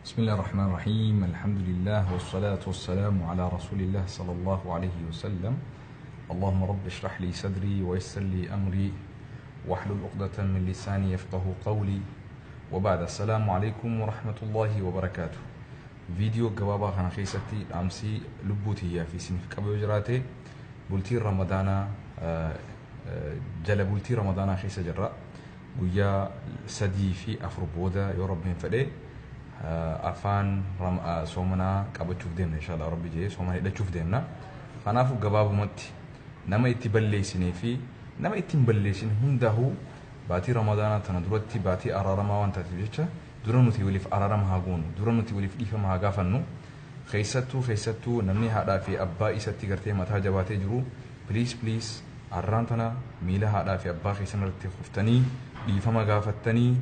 بسم الله الرحمن الرحيم، الحمد لله والصلاة والسلام على رسول الله صلى الله عليه وسلم. اللهم رب اشرح لي صدري ويسر لي أمري واحلل عقدة من لساني يفقه قولي، وبعد، السلام عليكم ورحمة الله وبركاته. Viidiyoo gabaabaa kana keessatti dhaamsii lubbuu tiyyaa fi isiniif qabu yoo jiraate, bultiin Ramadaanaa jala bultii Ramadaanaa keessa jirra. Guyyaa 3 fi 4 booda yoo Rabbiin fedhe afaan soomanaa qabachuuf deemna, inshallah Rabbi jee soomana hidhachuuf deemna. Kanaafuu gabaabumatti nama itti balleessinee fi nama itti hin balleessine hundaa'uu baatii Ramadaanaa tana duratti baatii araaramaa waan taateef jecha dura nuti waliif araarama haa goonu, dura nuti waliif dhiifama haa gaafannu. Keessattuu namni haadhaa fi abbaa isatti gartee mataa jabaatee jiru, please, please, arraan tana miila haadhaa fi abbaa keessan irratti kuftanii dhiifama gaafattanii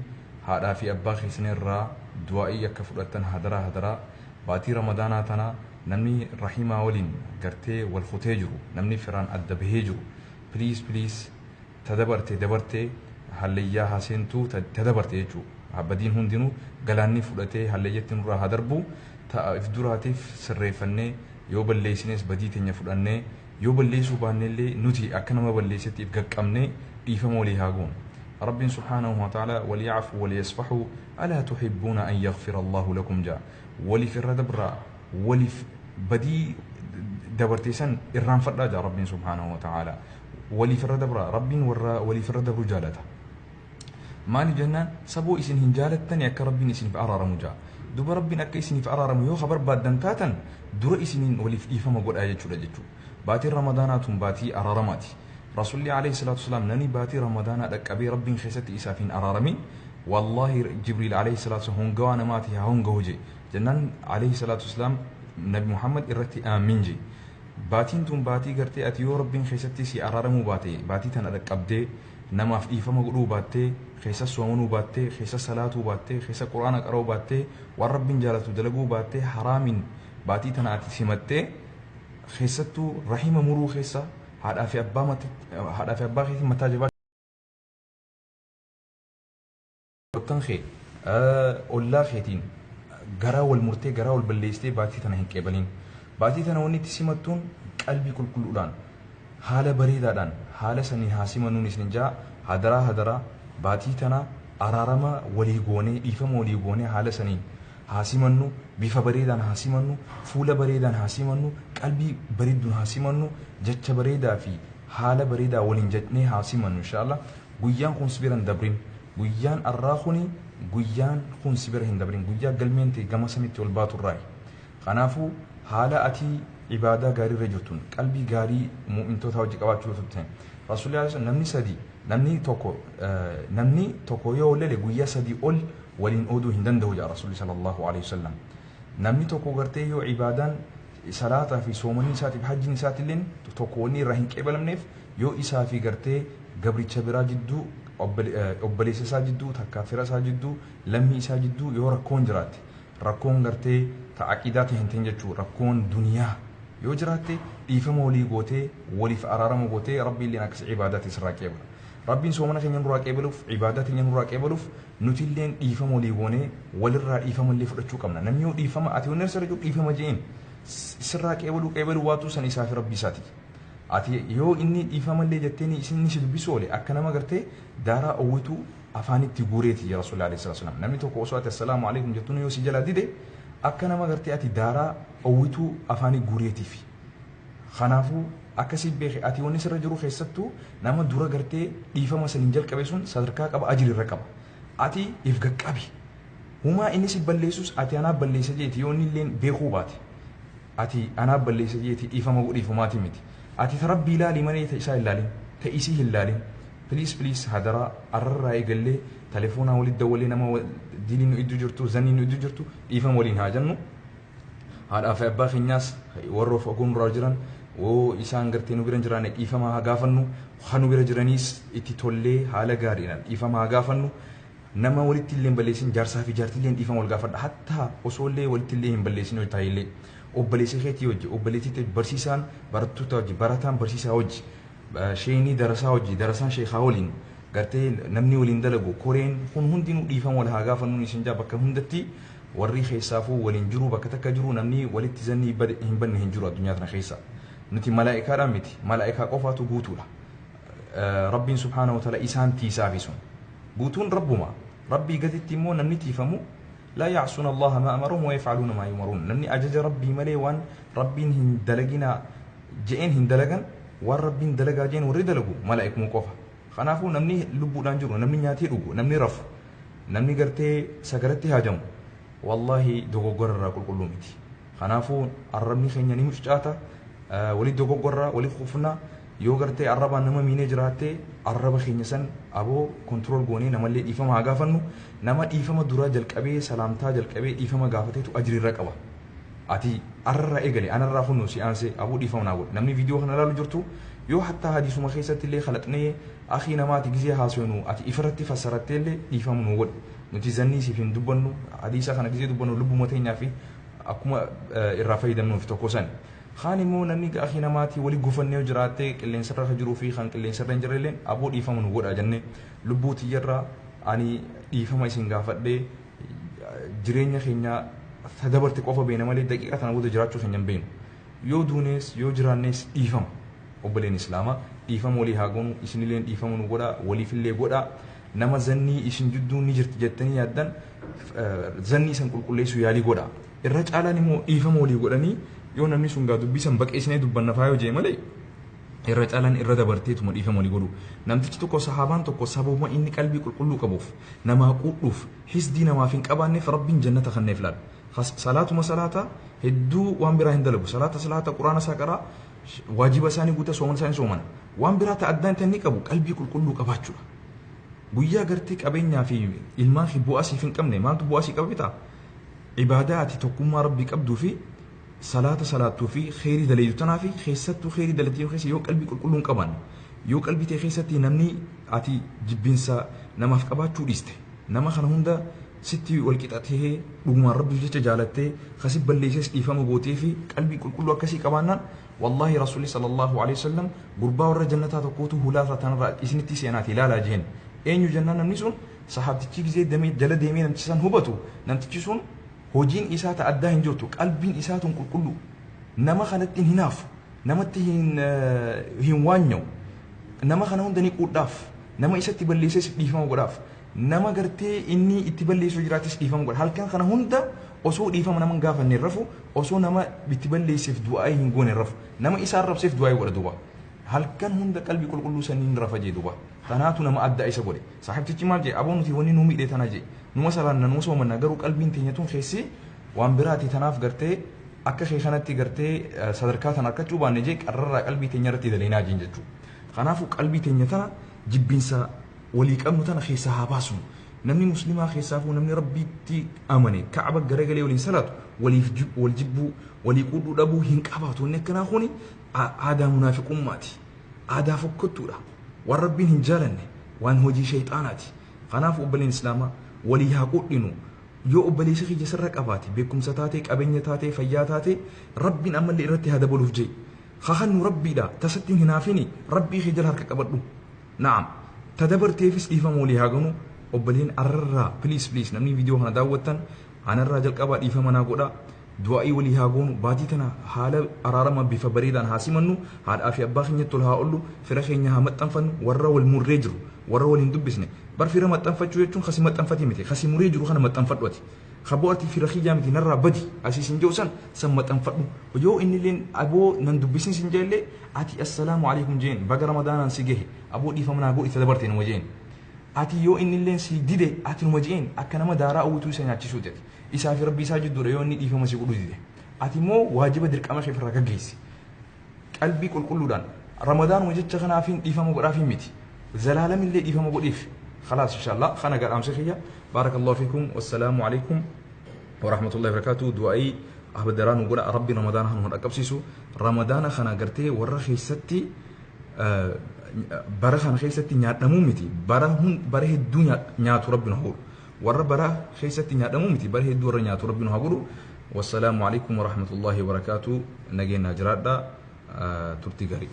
haadhaa fi abbaa keessan irraa du'aa'ii akka fudhattan hadaraa hadaraa. Baatii Ramadaanaa tana namni rahimaa waliin gartee wal kutee jiru, namni firaan adda bahee jiru, please, please, ta dabarte dabarte, hallayyaa haaseentuu ta dabarte jechuudha. Badiin hundinuu galaanni fudhatee hallayyatti nurraa haa darbu. If duraatiif sirreeffannee, yoo balleessines badii teenya fudhannee, yoo balleessuu baannellee nuti akka nama balleessetti if gaqqabnee dhiifama walii haa goonu. Rabbiin سبحانه وتعالى وليعفوا وليصفحوا ألا تحبون أن يغفر الله لكم jaa. Waliif irra dabraa, waliif badii dabarteessan irraanfadhaa jaa Rabbiin سبحانه وتعالى. Waliif irra dabraa, Rabbiin warra waliif irra dabru jaalata. Maaliif jennaan, saboo isin hin jaalattani akka Rabbiin isiniif araaramu jaa. Duba Rabbiin akka isiniif araaramu yoo barbaaddan taatan dura isiniin waliif dhiifama godhaa jechuudha. Baatiin Ramadaanaa tun baatii araaramaati. Rasuulli عليه الصلاة والسلام namni baatii Ramadaanaa dhaqqabee Rabbiin keessatti isaaf hin araaramin, wallaahi Jibriil عليه الصلاة والسلام hongawaa namaati haa hongahu je jennaan, عليه الصلاة والسلام Nabi Muhammad irratti aamin je. Baatiin tun baatii gartee ati yoo Rabbiin keessatti si araaramuu baate, baatii tana dhaqqabdee namaaf dhiifama godhuu baattee, keessa soomanuu baattee, keessa salaatuu baattee, keessa Quraana qara'uu baattee, waan Rabbiin jaalatu dalaguu baattee, haraamiin baatii tana ati simattee, keessattuu rahima muruu keessa haadhaa fi abbaa keetii mataa jabaa kee ollaa keetiin garaa wal murtee, garaa wal balleessitee baatii tana hin qeebalin. Baatii tana wanni itti simattuun qalbii qulqulluudhaan, haala bareedaadhaan, haala saniin haa simannuun isin jaa. Hadaraa hadaraa, baatii tana araarama walii goonee, dhiifama walii goonee, haala saniin haa simannu, bifa bareedaan haa simannu, fuula bareedaan haa simannu, qalbii bareedduun haa simannu, jecha bareedaa fi haala bareedaa waliin jennee haa simannu, inshallah. Guyyaan kun si bira hin dabrin. Guyyaan arraa kuni, guyyaan kun si bira hin dabrin. Guyyaa galmeen ta'e gama samitti ol baatu irraayi. Kanaafuu haala ati ibaadaa gaarii irra jirtuun qalbii gaarii mu'mintoota hojii qabaachuu turte. Rasuulli namni sadi, namni tokko yoo lole guyyaa 3 ol waliin ooduu hin danda'u jedha Rasuulli صلى الله عليه وسلم. Namni tokko gartee yoo ibaadaan salaataa fi soomanii isaatiif hajjiin isaatiillee tokko wanni irraa hin qeebalamneef yoo isaa fi gartee gabricha biraa jidduu, obboleessa isaa jidduu, takka fira isaa jidduu, lammii isaa jidduu yoo rakkoon jiraatte, rakkoon gartee ta aqiidaa ta'e hin ta'in jechuu, rakkoon duniyaa yoo jiraatte, dhiifama walii gootee, waliif araarama gootee, Rabbi illee akkas ibaadaatti sirraa qeebala. Rabbiin soomana keenya nurraa qeebaluuf, ibaadaa keenya nurraa qeebaluuf, nuti illeen dhiifama walii goonee walirraa dhiifama illee fudhachuu qabna. Namni yoo dhiifama ati wanni sirra jiru dhiifama je'een sirraa qeebaluu qeebaluu waatuu san isaa fi Rabbi isaati. Ati yoo inni dhiifama illee jettee isin si dubbisu oole, akka nama gartee daaraa owwituu afaanitti guureeti ya Rasuulli عليه الصلاة والسلام. Namni tokko osoo ati السلام عليكم jettuun yoo si jalaa dide, akka nama gartee ati daaraa owwituu afaanii guureetiifi. Kanaafuu akkasii beeke, ati wanni sirra jiru keessattuu nama dura gartee dhiifama saniin jalqabe sun sadarkaa qaba, ajiri irra qaba. Ati if gaqqabi. Humaa inni si balleessus ati anaaf balleessa jeeti yoo inni illee beekuu baate. Ati anaaf balleessa jeeti dhiifama godhiif humaati miti. Ati ta Rabbii ilaali malee ta isaa ilaalin. Ta isii hin ilaalin. Please, please, hadaraa, arrarraa eegallee telefoonaa walitti dawwalee nama diinii nu iddoo jirtu, zanii nu iddoo jirtu dhiifama waliin haa jennu. Haadhaa fi abbaa keenyaas warra of nurraa jiran woo isaan gartee nu bira hin jiraanne dhiifama haa gaafannu. Kan nu bira jiraniis itti tollee haala gaariidhaan dhiifama haa gaafannu. Nama walitti illee hin balleessin, jaarsaa fi jaartii illee dhiifama wal gaafadha. Hattaa osoo illee walitti illee hin balleessin hojii taa'illee obboleessa keetii hojii, obboleettii, barsiisaan barattoota hojii, barataan barsiisaa hojii, sheeyinii darasaa hojii, darasaan sheekaa waliin Gartee namni waliin dalagu koreen kun hundinuu dhiifama wal haa gaafannuun isin jaa. Bakka hundatti warri keessaafuu waliin jiru, bakka takka jiru, namni walitti zannii hin banne hin jiru addunyaa tana keessa. Nuti malaa'ikaadhaan miti, malaa'ikaa qofaatu guutuudha. Rabbiin subhaanahu wa ta'ala isaan tiisaafi sun guutuun rabbuma. Rabbii gaditti immoo namni tiifamu laa yacsuuna Allaha maa amaruhum wa yafcaluuna maa yumaruun. Namni ajaja rabbii malee waan rabbiin hin dalaginaa je'een hin dalagan, waan rabbiin dalagaa je'een warri dalagu malaa'ikuma qofa. Kanaafuu namni lubbuudhaan jiru, namni nyaatee dhugu, namni rafu, namni gartee sagaratti haajamu, wallaahi dogoggora irraa qulqulluu miti. Kanaafuu arrabni keenya ni mucucaata, walii dogoggorra, walii kufna. Yoo gartee arrabaan nama miinee jiraattee, arraba keenya san aboo control goonee namallee dhiifama haa gaafannu. Nama dhiifama duraa jalqabee, salaamtaa jalqabee dhiifama gaafateetu ajriirra qaba. Ati arrarraa eegale, anarraa kunnu si aansee aboo dhiifama naa godhe. Namni viidiyoo kana ilaalu jirtu, yoo hattaa hadiisuma keessatti illee kalaxnee akii namaati gizee haasofnu ati ifirratti fassarattee illee dhiifama nu godhe. Nuti zannii siif hin dubbannu. Hadiisa kana gizee dubbannu lubbuma teenyaa fi akkuma irraa fayyadamnuuf tokko sani. Kaan immoo namni akii namaatii walii gufannee jiraattee, qilleensarra kan jiruu fi kan qilleensarra hin jirre illee aboo dhiifama nu godha jennee, lubbuu tiyyarraa ani dhiifama isin gaafadhee, jireenya keenya dabarte qofa beena malee daqiiqaa tana booda jiraachuu keenya hin beenu. Yoo duunees yoo jiraannees dhiifama. Obboleen Islaamaa, dhiifama walii haa goonu. Isinillee dhiifama nu godha, waliifillee godha. Nama zannii isin jidduu ni jirti jettanii yaaddan, zannii isan qulqulleessuu yaalii godha. Irra caalaan immoo dhiifama walii godhanii, yoo namni sun gaa dubbisan baqeessinee dubbanna faa yoo jee malee, irra caalaan irra dabarteetuma dhiifama walii godhu. Namtichi tokko, sahaabaan tokko, sababuma inni qalbii qulqulluu qabuuf, namaa quudhuuf, hisdii namaaf hin qabaanneef rabbiin jannata kenneef laala. Salaatuma salaata, hedduu waan biraa hin dalagu. Salaata salaata, quraana isaa qaraa, waajiba isaanii guuta, soomana isaanii soomana. Waan biraa ta addaan inni qabu qalbii qulqulluu qabaachuudha. Guyyaa gartee qabeenyaa fi ilmaan fi bu'aa siif hin qabne maaltu bu'aa sii qaba bitaa? Ibaadaa ati tokkummaa rabbii qabduu fi salaata salaattuu fi kheyrii daleeyyu tanaa fi keessattuu kheyrii dalatii keessa yoo qalbii qulqulluu hin qabaanne, yoo qalbii ta'e keessatti namni ati jibbinsa namaaf qabaachuu dhiiste, nama kana hunda sitti wal qixatee dhugumaan rabbiif jecha jaalattee, kasi balleessees dhiifama gootee fi qalbii qulqulluu akkasii qabaannaan, wallaahi rasuulli sallallahu alaihi wasallam gurbaa warra jannataa tokkootu hulaa tanarraa isinitti seenaati ilaalaa jeen. Eenyu jennaan, namni sun sahaabtichi gizee jala deemee namtichi san hubatu, namtichi sun hojiin isaa ta addaa hin jirtu, qalbiin isaa tun qulqulluu, nama kanatti hin hinaafu, namatti hin waanyawu, nama kana hunda ni quudhaaf, nama isatti balleessees dhiifama godhaaf, nama gartee inni itti balleessuu jiraates dhiifama godha. Halkan kana hunda osoo dhiifama nama hin gaafanne hin rafu, osoo nama itti balleesseef du'aa hin goone hin rafu, nama isa arrabseef du'aa godha duuba. Halkan hunda qalbii qulqulluu saniin rafa jee duuba. Tanaatu nama adda isa godhe. Saahibtichi maal jee? Aboo nuti wanni nu miidhe tana jee. Numa salaanna, numa soomanna, garuu qalbiin teenya tun keessi waan biraati. Tanaaf gartee akka kee kanatti gartee sadarkaa tana argachuu baanne jee, qarrarraa qalbii teenya irratti daleenaa jeen jechuudha. Kanaafuu qalbii teenya tana jibbinsa walii qabnu tana keessa haa baasnu. Namni muslimaa keessaafuu namni rabbiitti amane ka'aba garagalee waliin salaatu waliif wal jibbuu, walii quudhuu dhabuu hin qabaatu. Inni akkanaa kuni aadaa munaafiqummaati. Aadaa fokkottuudha. Waan rabbiin hin jaalanne, waan hojii shayxaanaati. Kanaaf obboleen Islaamaa, walii haa quudhinu. Yoo obboleessi kiyya sirra qabaate, beekumsa taatee, qabeenya taatee, fayyaa taatee, rabbiin ammallee irratti haa dabaluuf jee. Kakannu rabbiidha. Tasatti hin hinaafini, rabbii kee jala harka qabadhu. Na'am. Tadabarteefis dhiifama walii haa ganu. Obboleen, arrarraa please, please, namni viidiyoo kana daawwattan anarraa jalqabaa dhiifama naa godhaa. Du'aa'ii walii haa goonu. Baatii tana haala araarama bifa bareedaan haa simannu. Haadhaa fi abbaa keenyatti ol haa ollu. Fira keenya haa maxxanfannu. Warra wal murree jiru, warra wal hin dubbisne. Bar fira maxxanfachuu jechuun kasi maxxanfati miti. Kasi muree jiru kana maxxanfadhu ati. Kaboo ati fira kiyyaa miti, narraa badi asii sin jiru san san maxxanfadhu. Yoo inni illeen aboo nan dubbisin sin jeellee, ati assalaamu alaikum jeen, baga ramadaanaan si gahe, aboo dhiifama naa godhi dabarte numa jeen. Ati yoo inni illeen si dide, ati numa jeen, akka nama daaraa uwwituu isa nyaachisuuti ati. Isaa fi rabbii isaa jidduudha yoo inni dhiifama si godhuu dide. Ati immoo waajiba dirqama kee ofirraa gaggeessi. Qalbii qulqulluudhaan ramadaanuma jecha kanaafiin dhiifama godhaafii miti. Zalaalamillee dhiifama godhiif. خلاص إن شاء الله خنا قال أمسي خيا. بارك الله فيكم والسلام عليكم ورحمة الله وبركاته. دعائي أبدران وقول ربي رمضان هنو أقبسيسو رمضان خنا قرتي ورا خيستي bara kana keessatti nyaadhamuu miti, bara hun bara hedduu nyaatu rabbi nu haa godhu. Warra bara keessatti nyaadhamuu miti, bara hedduu warra nyaatu rabbi nu haa godhu. Wassalaamu alaikum warahmatullahi wabarakaatu. Nageenyaa jiraadha, turtii gaarii.